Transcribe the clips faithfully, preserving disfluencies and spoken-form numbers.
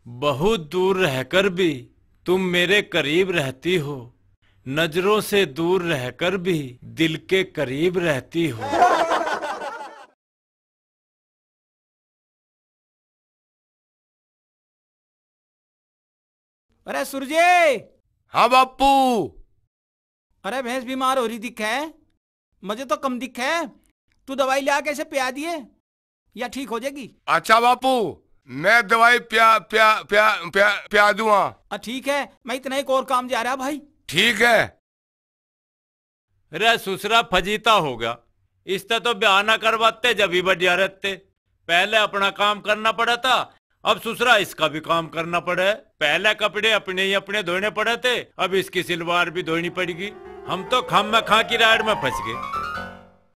बहुत दूर रहकर भी तुम मेरे करीब रहती हो, नजरों से दूर रहकर भी दिल के करीब रहती हो। अरे सूरजे। हाँ बापू। अरे भैंस बीमार हो रही दिखे, मुझे तो कम दिखे, तू दवाई ले आके इसे पिया दिए, या ठीक हो जाएगी। अच्छा बापू, मैं दवाई प्या प्या प्या प्या प्या दूंगा। हाँ, ठीक है, मैं इतना एक और काम जा रहा भाई। ठीक है। रे सुसरा फजीता होगा, इसतै तो ब्याह ना करवाते जब ही बढ़िया रहते। पहले अपना काम करना पड़ा था, अब सुसरा इसका भी काम करना पड़े। पहले कपड़े अपने ही अपने धोने पड़े थे, अब इसकी सिलवार भी धोनी पड़ेगी। हम तो खाम में खा की राड में फंस गए।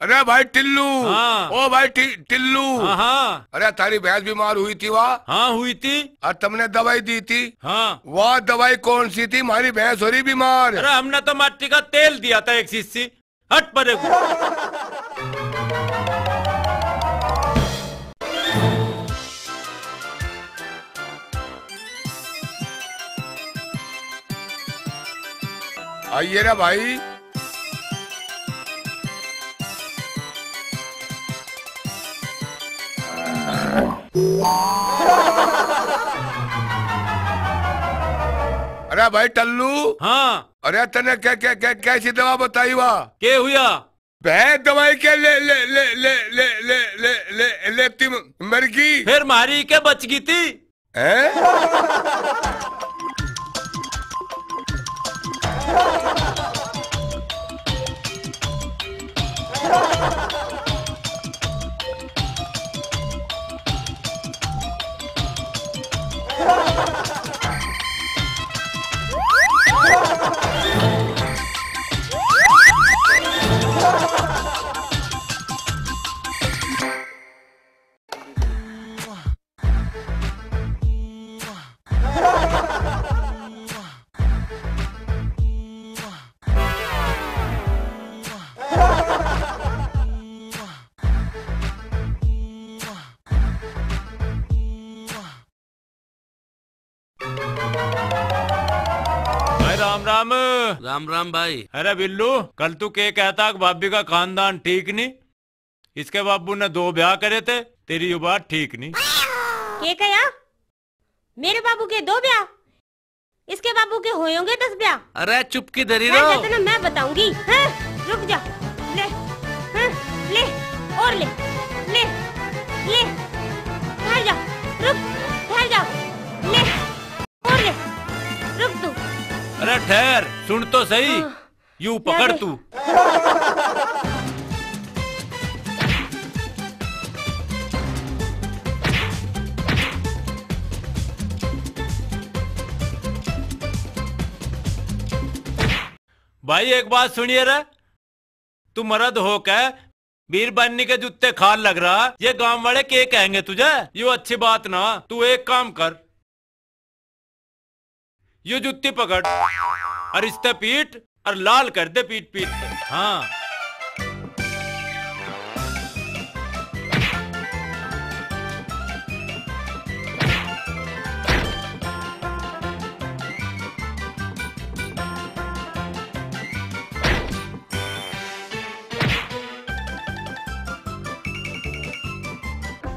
अरे भाई टिल्लू। हाँ। ओ भाई टि-, टिल्लू। हाँ, हाँ। अरे थारी भैंस बीमार हुई थी वा? हाँ, हुई थी। और तुमने दवाई दी थी? हाँ। वह दवाई कौन सी थी? हमारी भैंस हो रही बीमार। अरे हमने तो माटी का तेल दिया था एक शीशी। हट परे को। आइए रे भाई। अरे भाई टल्लू। हाँ। अरे तने क्या, क्या, क्या, कैसी दवा बताई वा? के हुआ? बे दवाई के ले, ले, ले, ले, ले, ले, ले, ले, लेती मर गई। फिर मारी के बच गई थी। हैं? भाई राम राम। राम राम भाई। अरे बिल्लू, कल तू के कहता कि भाभी का खानदान ठीक नहीं, इसके बाबू ने दो ब्याह करे थे, तेरी यू बात ठीक नहीं। के कहा? मेरे बाबू के दो ब्याह? इसके बाबू के होए होंगे दस ब्याह। अरे चुप की धरी ठहर जा रो। तने मैं बताऊंगी। हैं? रुक जा। ले। हैं? ले। और ले। ले। ले। ठहर जा। रुक। ठहर जा। ले। और ले। रुक तू। अरे ठहर, सुन तो सही। हाँ। यू पकड़ तू। भाई एक बात सुनिए रे, तू मर्द होके बीरबानी के जूते खाल लग रहा, ये गांव वाले के कहेंगे तुझे? यो अच्छी बात ना। तू एक काम कर, यो जूती पकड़ और इसते पीट और लाल कर दे पीट पीट के। हाँ।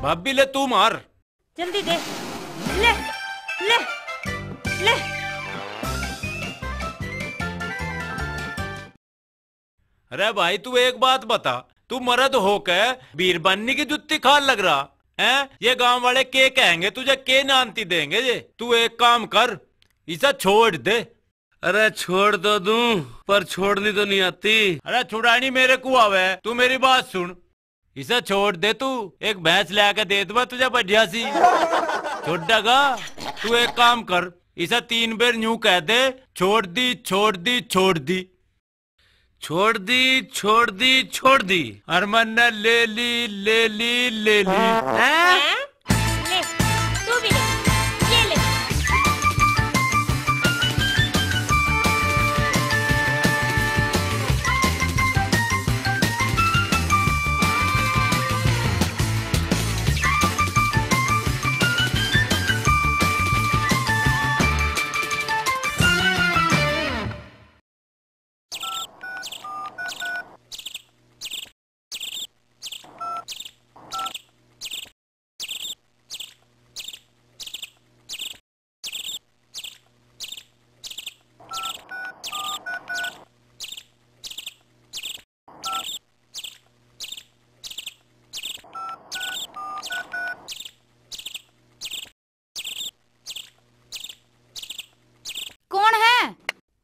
भाभी ले तू मार। जल्दी दे। ले, ले, ले। अरे भाई, तू एक बात बता, तू मर्द होके बीरबानी की जुत्ती खान लग रहा है? ये गांव वाले के कहेंगे तुझे, के नानती देंगे ये? तू एक काम कर, इसे छोड़ दे। अरे छोड़ तो दूं, पर छोड़नी तो नहीं आती। अरे छुड़ानी मेरे को आवे, तू मेरी बात सुन। इसे छोड़ दे तू, एक भैंस ले आके दे दूंगा तुझे बढ़िया सी। छोड़ देगा? तू एक काम कर, इसे तीन बेर न्यू कह दे, छोड़ दी, छोड़ दी, छोड़ दी। छोड़ दी, छोड़ दी, छोड़ दी। अरे मन्ने ले ली, ले ली, ले ली। हैं? हैं? ले, तू भी ले, ये ले।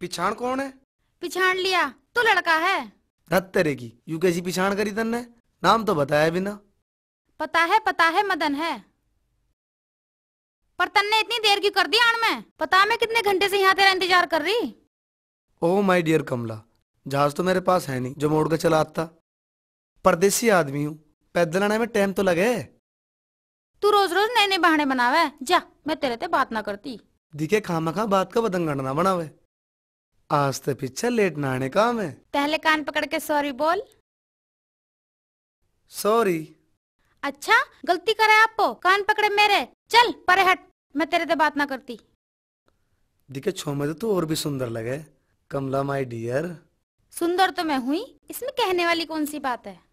पिछाण कौन है? पिछाण लिया, तू लड़का है। धत तेरे की, यू कैसी पिछाण करी तन्ने? नाम तो बताया भी ना। पता है, पता है, मदन है। पर तन्ने इतनी देर क्यों कर दी आण में? पता मैं कितने घंटे से यहाँ तेरा इंतजार कर रही। Oh my dear कमला, जहाज तो मेरे पास है नहीं जो मैं उड़ के चला आता। परदेसी आदमी हूँ, पैदल आने में टाइम तो लगे। तू रोज रोज नए नए बहाने बनावे। जा, मैं तेरे ते बात ना करती। दिखे खामखा बात का बतंगड़ ना बनावे। आज ते पीछे लेट ना आने का हमें। पहले कान पकड़ के सॉरी बोल। सॉरी। अच्छा, गलती करे आपो, कान पकड़े मेरे। चल परे हट, मैं तेरे ते बात ना करती। दिखे छो में तो तू और भी सुंदर लगे, कमला my dear। सुंदर तो मैं हुई, इसमें कहने वाली कौन सी बात है?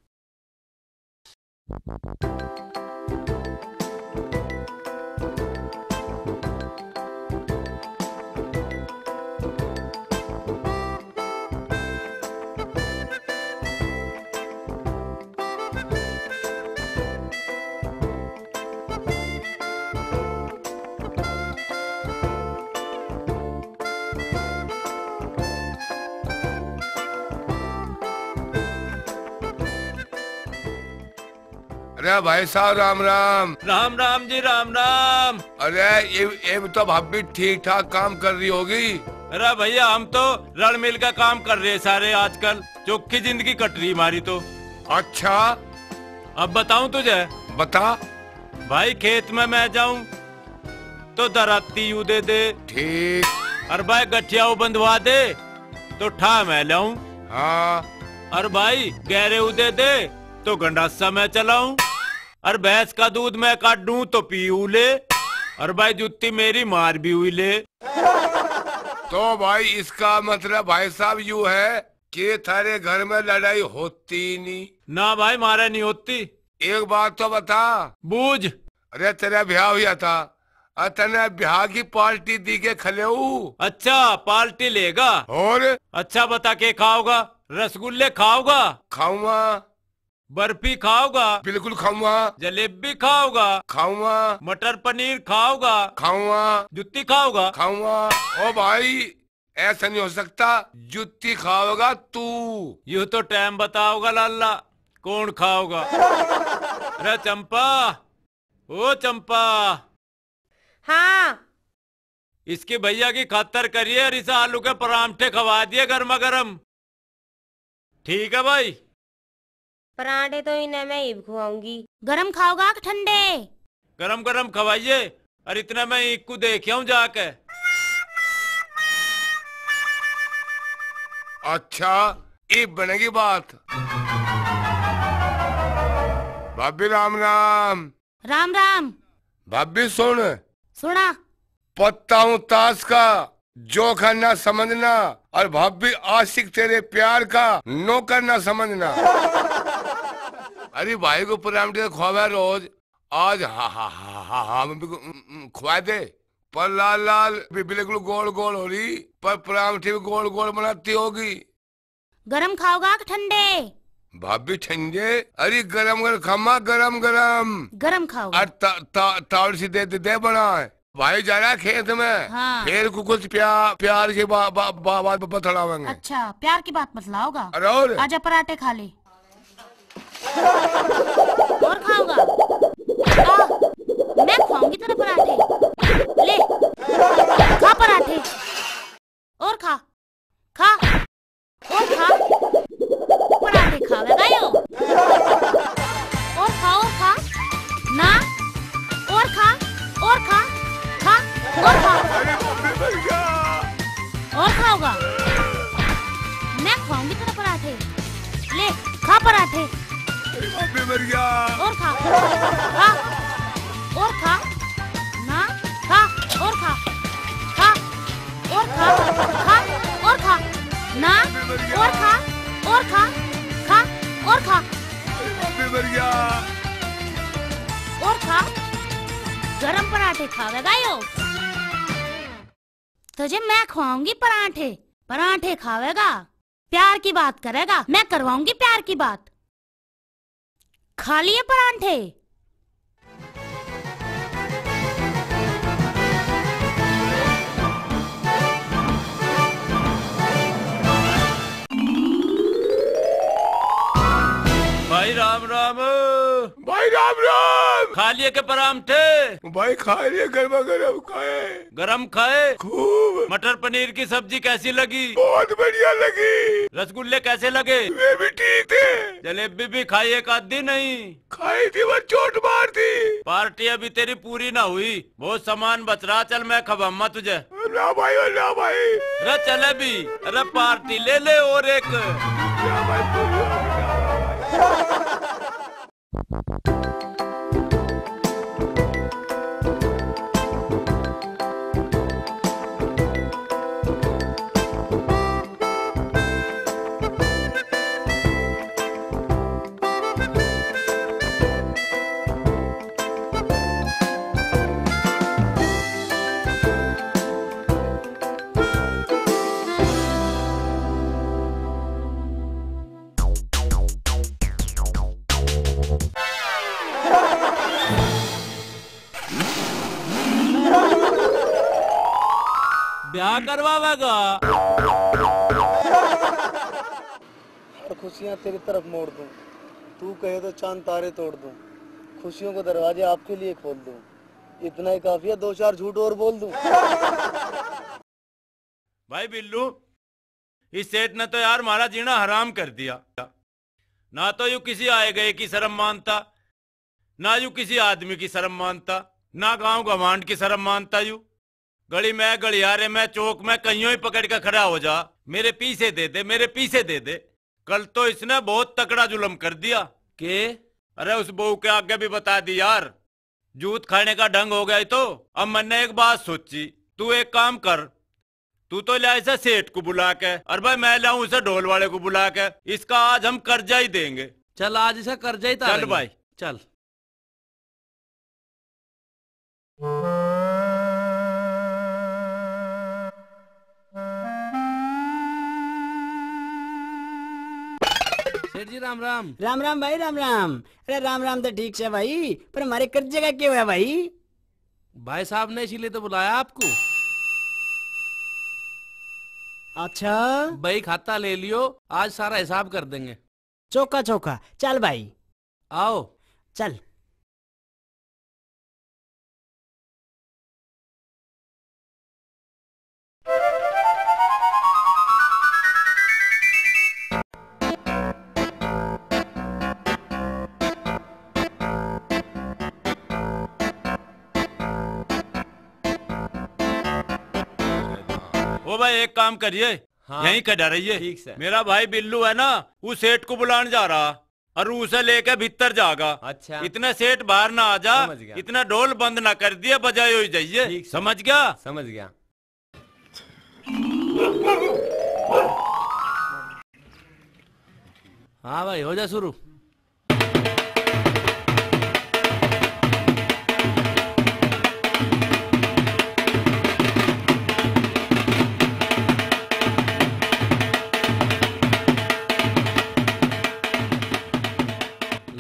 अरे भाई साहब, राम राम। राम राम जी, राम राम। अरे, ये, ये तो भाभी ठीक ठाक काम कर रही होगी। अरे भैया, हम तो रल मिल का काम कर रहे सारे आजकल। चोखी जिंदगी कट रही हमारी तो। अच्छा। अब बताऊं तुझे? बता। भाई, खेत में मैं जाऊं तो दराती यू दे दे। ठीक। और भाई, गठिया वो बंधवा दे तो ठा मैं लाऊं। हाँ। और भाई, गहरे उदे दे तो गंडासा मैं चलाऊं। और भैंस का दूध मैं काढूं तो पी ऊ ले। और भाई, जूती मेरी मार भी हुई ले। तो भाई, इसका मतलब भाई साहब यू है कि थारे घर में लड़ाई होती ही नहीं? ना भाई, मारे नहीं होती। एक बात तो बता। बूझ। अरे, तेरा ब्याह हुआ था, अ, तने ब्याह की पार्टी दी के खलेऊ। अच्छा, पार्टी लेगा? और? अच्छा, बता के खाओगा? रसगुल्ले खाओगा? खाऊंगा। बर्फी खाओगा? बिल्कुल खाऊंगा। जलेबी खाओगा? खाऊंगा। मटर पनीर खाओगा? खाऊंगा। जुत्ती खाओगा? खाऊंगा। ओ भाई, ऐसा नहीं हो सकता, जुत्ती खाओगा तू। यू तो टाइम बताओगा लाला, कौन खाओगा। अरे चंपा, ओ चंपा। हाँ। इसके भैया की खातर करिए और इसे आलू के परांठे खवा दिए गर्मा गर्म। ठीक है भाई। परांठे तो इन्हें मैं ही खुआऊंगी। गरम खाओगा कि ठंडे? गरम गरम खवाइए, और इतना मैं इक्कू देख आऊं जाके। अच्छा, इब बनेगी बात। भाभी राम राम। राम राम। भाभी सुन। सुना। पत्ता हूँ ताश का, जोखा ना समझना, और भाभी आशिक तेरे प्यार का, नौकर ना समझना। अरे भाई को परांठे खुआवे रोज, आज हा हा हा हा हा मैं भी को, उम, उम, खुआ दे। पर लाल लाल भी बिल्कुल गोल गोल हो रही, पर परांठे भी गोल गोल बनाती होगी। गरम खाओगा कि ठंडे? भाभी ठंडे? अरे गरम गरम खामा, गरम गरम। गरम खाओगा। और ता, ता, तावड़ी सी दे, दे, दे बना। भाई जा रहा खेत में। हाँ। फिर कु-, कुछ प्या-, प्यार की बा-, बा-, बा-, बात बतलावेंगे। अच्छा, प्यार की बात बतलाओगा? अरे और? आजा पराठे खा ले। और खाओगा? आ, मैं खाऊंगी तेरे पराठे। ले, खा पराठे। और खा, खा, और खा। पराठे खावेगा यो। और खा, और खा। ना, और खा, और खा, खा, और खा। अरे मम्मी, मर गया। और खाओगा? मैं खवाऊंगी तेरे पराठे। ले, खा पराठे। अरे मम्मी, मर गया। और खा, खा, और खा। ना, खा, और खा, खा। और खा, खा, और खा। ना, और खा, और खा, खा, और खा। अभी मर गया। और खा, गरम पराठे खावेगा यो। तुझे मैं खवाऊंगी पराठे, पराठे खावेगा। प्यार की बात करेगा, मैं करवाऊंगी प्यार की बात। खा लिए परांठे? खा लिए के परांठे? भाई, खा लिए, गर्मा गर्म खाए। गरम खाए? खूब। मटर पनीर की सब्जी कैसी लगी? बहुत बढ़िया लगी। रसगुल्ले कैसे लगे? वे भी ठीक थे। जलेबी भी खाई एक आधी नहीं? खाई थी, पर चोट मार दी। पार्टी अभी तेरी पूरी ना हुई, बहुत सामान बच रहा, चल मैं खवामा तुझे। ना भाई, ना भाई। अरे चल अभी, अरे पार्टी ले ले और एक। ना भाई, ना भाई। ब्याह करवावेगा। हर खुशियां तेरी तरफ मोड़ दूं, तू कहे तो चांद तारे तोड़ दूं, खुशियों को दरवाजे आपके लिए खोल दूं, इतना ही काफी है, दो चार झूठ और बोल दूं। भाई बिल्लू, इस सेठ ने तो यार म्हारा जीना हराम कर दिया। ना तो यू किसी आए गए की शर्म मानता, ना यू किसी आदमी की शर्म मानता, ना गांव गवांड की शर्म मानता। यू गली में, गलियारे में, चौक में कहीं ही पकड़ के खड़ा हो जा, मेरे पीसे दे दे, मेरे पीसे दे दे। कल तो इसने बहुत तकड़ा जुल्म कर दिया। के? अरे उस बहू के आगे भी बता दी यार, जूत खाने का ढंग हो गया। तो अब मैंने एक बात सोची, तू एक काम कर, तू तो ले इसे सेठ को बुला के, और भाई मैं लाऊं इसे ढोल वाले को बुला के, इसका आज हम कर्जा ही देंगे। चल आज इसे कर्जा ही चल तारेंगे। भाई। चल। सेठ जी राम राम। राम राम भाई, राम राम। अरे राम राम तो ठीक से भाई, पर हमारे कर्जे का क्या हुआ भाई? भाई साहब ने इसीलिए तो बुलाया आपको। अच्छा। भाई खाता ले लियो, आज सारा हिसाब कर देंगे। चोखा चोखा, चल भाई। आओ। चल। ओ भाई, एक काम करिए, हाँ। यहीं खड़ा रहिए। ठीक सै। मेरा भाई बिल्लू है ना, वो सेठ को बुलाने जा रहा। और उसे लेके भीतर जागा। अच्छा। इतने सेठ बाहर ना आ जा, समझ गया। इतना ढोल बंद ना कर दिए, बजाए ही जाइए। ठीक सै। समझ गया? समझ गया। हाँ भाई, हो जा शुरू।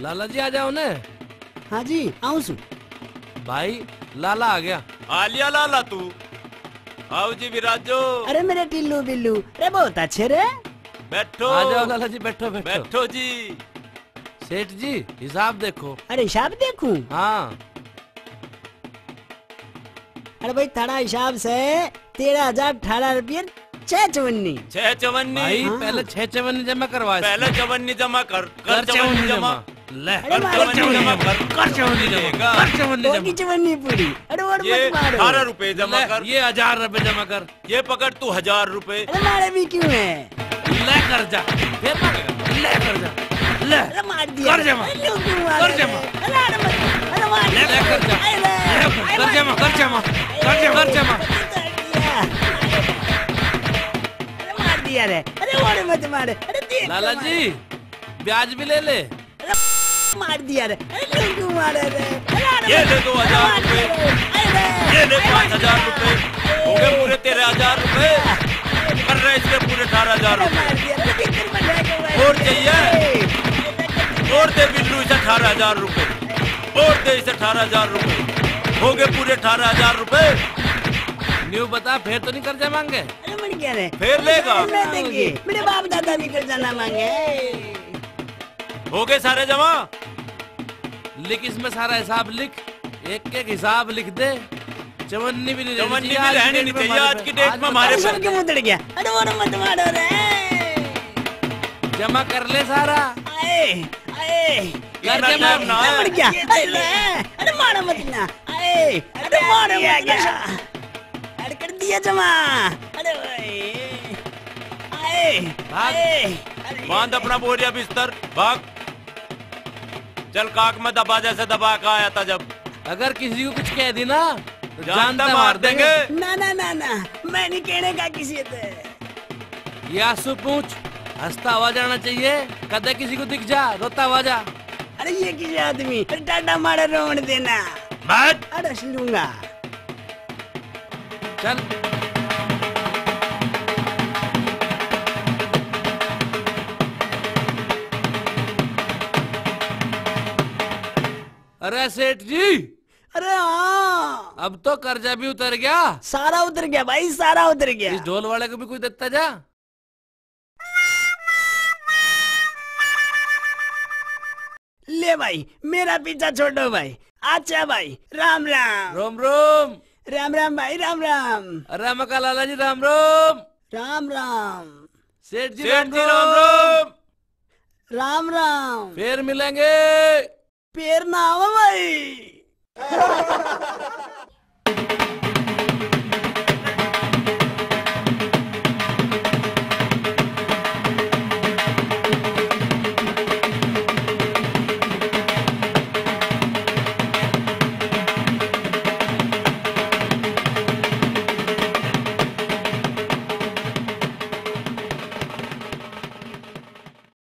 लाला जी, आ जाओ ना। हाँ जी, आऊं सू। भाई, लाला आ गया। आ लिया लाला तू। आओ जी विराजो। अरे मेरे टिल्लू बिल्लू, अरे बहुत अच्छे रे। बैठो। आ जाओ लाला जी, बैठो, बैठो। बैठो जी। सेठ जी, हिसाब देखो। अरे हिसाब देखूं? हाँ। अरे भाई, थारा हिसाब से तेरह हजार अठारह रुपये छह चवन्नी। छह चवन्नी? भाई, हाँ। पहले छह चवन्नी जमा करवा इसकी। पहले चवन्नी जमा कर, कर कर चवन्नी चवन्नी जमा। जमा। ले, अरे कर मारे चवन्नी क्यों जमा है? कर। कर चवन्नी जमा। देगा। कर चवन्नी और जमा। की चवन्नी पूरी। अरे और ये मत मारो। अठारह रुपए जमा ले, कर। ये हजार रुपए जमा कर। ये पकड़ तू हजार रुपए। अरे मारे भी क्यों है? ले कर जा। फिर ना ले कर जा। ले। अरे मार दिया। कर जमा। अरे क्यों, क्यों मार कर रहे जमा। हैं? अरे, अरे मत, अरे मार ले, दिया। ले कर जा। अरे ले। ले कर, अरे कर मार जमा, दिया। कर जमा। कर जमा, कर जमा। अरे मार दिया। अरे मार दिया रे। अरे और मत मार। अरे देख लाला के मार। जी, ब्याज भी ले ले। अरे मार दिया रे। अरे क्यों, क्यों मारे रे? अरे, अरे ये ले दो हजार रुपए। अरे, ये ले अरे, पाँच हजार रुपए। हो गए पूरे तेरह हजार रुपए। कर रहे इसके पूरे अठारह हजार रुपए। अरे मार दिया रे, कितने में ले गए भाई? और चाहिए? और दे बिल्लू इसे अठारह हजार रुपए। और दे इसे अठारह हजार रुपए। हो गए पूरे अठारह हजार रुपए। न्यू बता, फिर तो नहीं कर्जा मांगे? अरे मन क्या रे? फिर लेगा? मैं देंगे। मेरे बाप दादा भी कर्जा ना मांगे। हो गए सारे जमा? लिख, इसमें सारा हिसाब लिख, एक एक हिसाब लिख दे। चवन्नी भी नहीं रहनी चाहिए आज की डेट में हमारे पे। क्यों उतड़ गया? अरे वो मत मारो रे। जमा कर ले सारा। आए, आए। कर जमा। अरे मारो मत ना। आए, अरे मारो मत ना। अरे कर दिया जमा। अरे ओए। आए, भाग। आए, अरे। बांध अपना बोरिया बिस्तर, भाग। चल काख में दबा जैसे दबा के आया था जब। अगर किसी को कुछ कह दी ना, तो जानता मार देंगे। ना, ना, ना, ना, मैं नहीं कहने का किसी से। ये आंसू पूछ, हंसता हुआ जाना चाहिए। कदे किसी को दिख जा, रोता हुआ जा। अरे ये किसी आदमी, टाटा मारे रोन देना। बैठ। अरे लूंगा। चल। अरे सेठ जी। अरे हाँ। अब तो कर्जा भी उतर गया। सारा उतर गया भाई, सारा उतर गया। इस ढोल वाले को भी कुछ देता जा। ले भाई, मेरा पीछा छोड़ो भाई। अच्छा भाई, राम राम। राम राम। राम राम भाई, राम राम। राम का लाला जी, राम राम। राम राम। सेठ जी, सेठ राम जी, राम राम। राम राम। फिर मिलेंगे। फिर ना आवा भाई।